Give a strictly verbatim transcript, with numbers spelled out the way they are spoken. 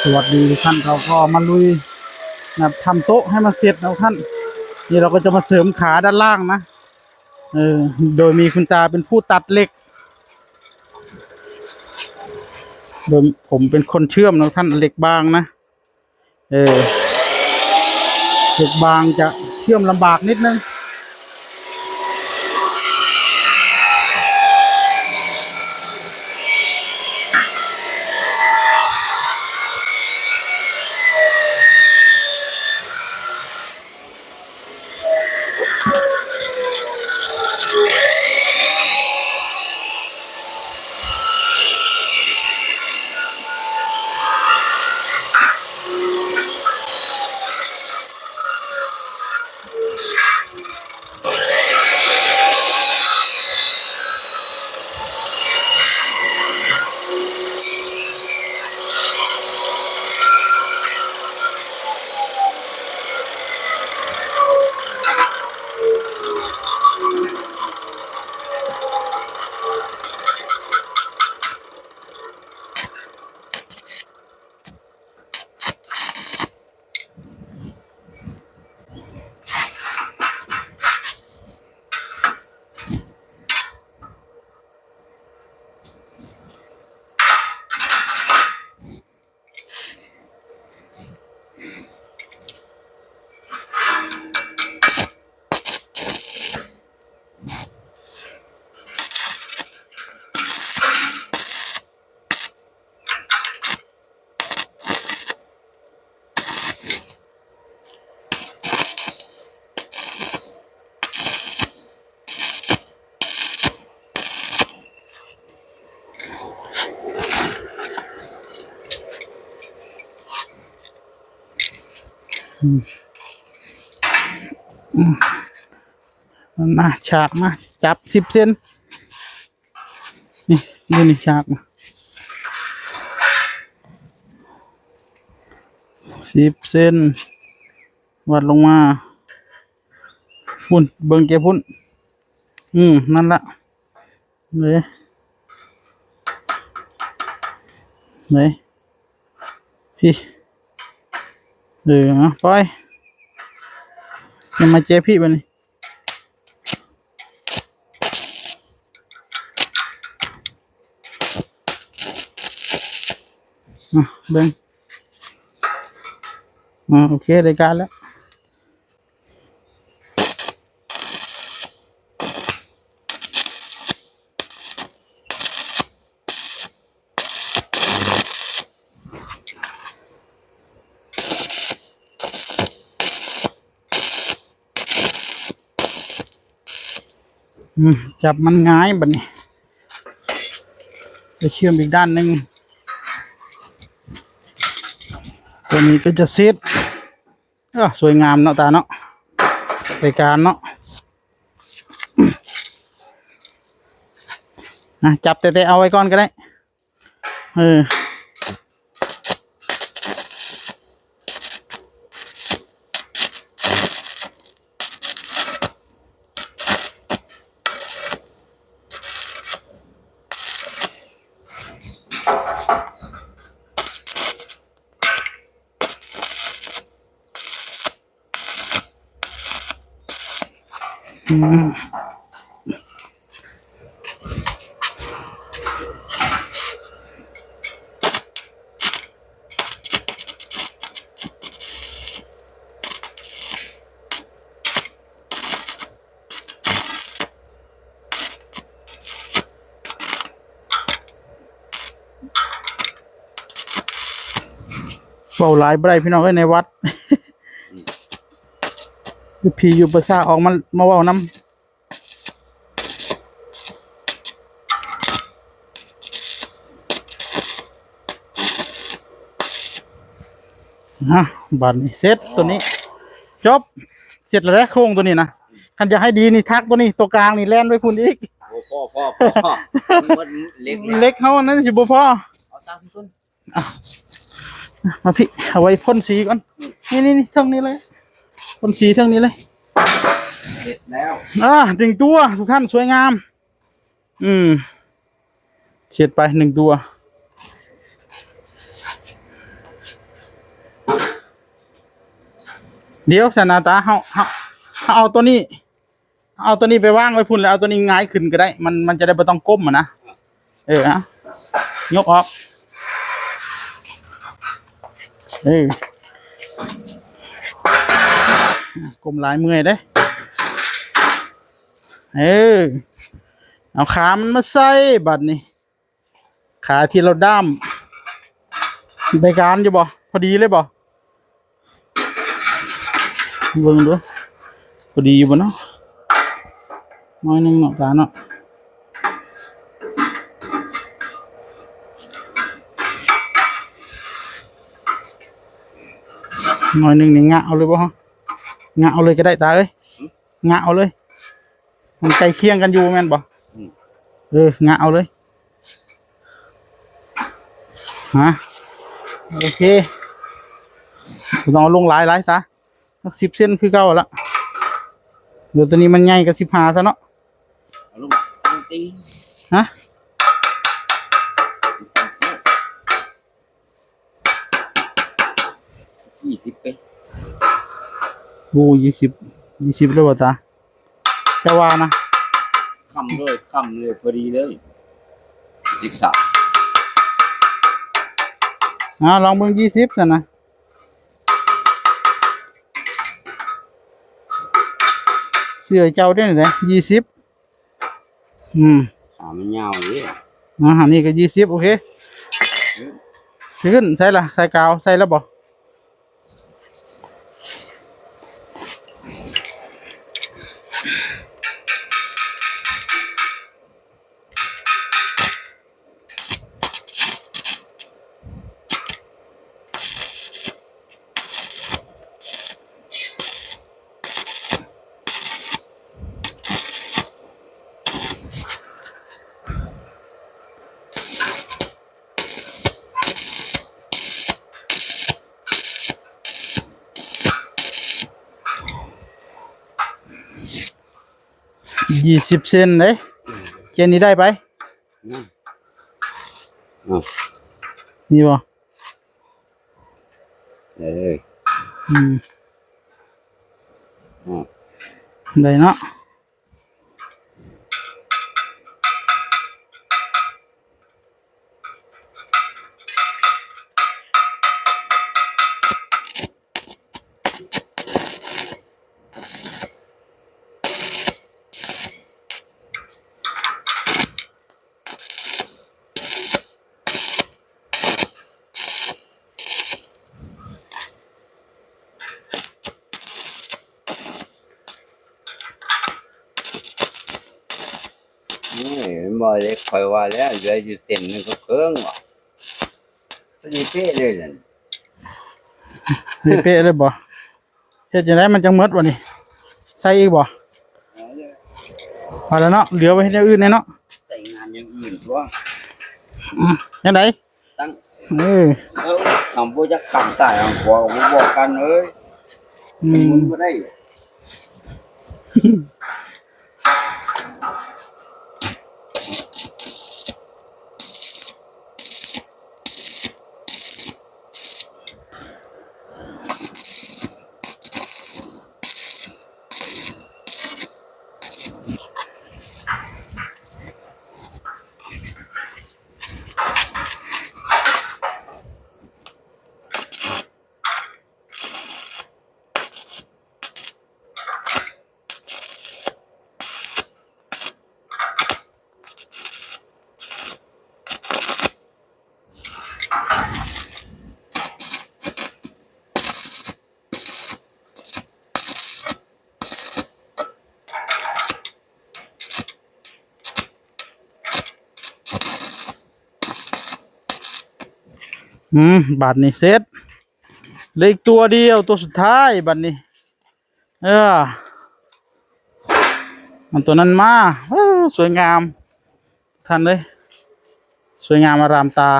สวัสดีทุกท่าน เราก็มาลุยนะทำโต๊ะให้มันเสร็จนะทุกท่าน นี่เราก็จะมาเสริมขาด้านล่างนะ เออ โดยมีคุณตาเป็นผู้ตัดเหล็ก โดยผมเป็นคนเชื่อมนะท่าน เหล็กบางนะ เออ เหล็กบางจะเชื่อมลำบากนิดนึง อืม อืม มา ฉากมา จับสิบเซน นี่ นี่ นี่ ฉากมา สิบเซน วัดลงมา พุ่น เบิ่งแกพุ่น อืม นั่นละ เลย เลย พี่ เออ เอา ปล่อย ยังมาเจอพี่บัดนี้ อ่ะ เบิ่ง อ่า โอเค ได้การแล้ว อืม จับมันง่ายบัดนี้ จะเชื่อมอีกด้านหนึ่ง ตัวนี้ก็จะเสร็จ เออ สวยงามเนาะตาเนาะ ได้การเนาะ นะ จับแต่ๆเอาไว้ก่อนก็ได้ เออ อืม เว้าหลายบ่ได้พี่น้องเอ้ย ในวัด อยู่พีอยู่ประสาออกมา มาเว้านำ ฮะ บัดนี้เสร็จตัวนี้ จบ เสร็จแล้วโครงตัวนี้นะ คันจะให้ดีนี่ทักตัวนี้ ตัวกลางนี่แล่นไปพุ่นอีก โอ้ พ่อ พ่อ พ่อ มันเหล็กเลย เหล็กเฮาอันนั้นสิบ่พอ เอาตามพี่ต้น อ่ะ มาพี่ เอาไว้พ่นสีก่อน นี่ นี่ นี่ เทิงนี้เลย พ่นสีเทิงนี้เลย เสร็จแล้ว อ่า หนึ่งตัว ทุกท่าน สวยงาม อืม เสร็จไปหนึ่งตัว เดี๋ยวซะนะตา เฮา เฮา เฮาเอาตัวนี้ เอาตัวนี้ไปวางไว้พุ้น แล้วเอาตัวนี้หงายขึ้นก็ได้ มัน มันจะได้บ่ต้องก้มอะนะ เออ เอา ยกออก เออ ก้มหลายเมื่อยเด้ เออ เอาขามันมาใส่บัดนี้ ขาที่เราด้าม ได้การอยู่บ่ พอดีเลยบ่ เบิ่งดู พอดีอยู่บ่เนาะ น้อยหนึ่งเนาะตาเนาะ น้อยหนึ่งนี่งะเอาเลยบ่ฮะ งะเอาเลยก็ได้ตาเอ้ย งะเอาเลย มันใกล้เคียงกันอยู่แม่นบ่ อืม เออ งะเอาเลย ฮะ โอเค บ่ต้องเอาลงหลายหลายซะ สักสิบเซนคือเก่าละ เดี๋ยวตัวนี้มันใหญ่กว่าสิบห้าซะเนาะ เอาลง เอาลงตี ฮะ ยี่สิบไป โอ้ ยี่สิบ ยี่สิบเลยบ่ตา จะว่านะ ค่ำเลย ค่ำเลย พอดีเลย ยี่สิบสาม อ่า ลองเบิ่ง ยี่สิบ ซะนะ เสื้อเจ้าเด้นี่แหละ ยี่สิบ อืม ขามันยาวเลย อ่า อันนี้ก็ ยี่สิบ โอเค ขึ้น ใส่ละ ใส่กาว ใส่แล้วบ่ ยี่สิบเซนเด้ เจนนี่ได้ไป อืม อืม นี่บ่ เออ อืม อืม ได้เนาะ นี่มันบ่เล็ก ข่อยว่าแล้ว เหลืออยู่เส้นหนึ่งก็เคิ่งว่ะ พอดีเป๊ะเลยนั่น นี่เป๊ะเลยบ่ เฮ็ดจั่งใดมันจั่งหมดวะนี่ ใส่อีกบ่ พอแล้วเนาะ เหลือไว้เฮ็ดอย่างอื่นแน่เนาะ ใส่งานอย่างอื่นตัว อืม จั่งใด ตั้ง เออ แล้วทำบ่จักกำตายทางขวาก็บ่บอกกันเอ้ย อืม มันบ่ได้ อืม บาดนี้เสร็จ เหลืออีกตัวเดียว ตัวสุดท้ายบาดนี้ เออ มันตัวนั้นมา เออ สวยงาม ท่านเอ้ย สวยงามอารามตา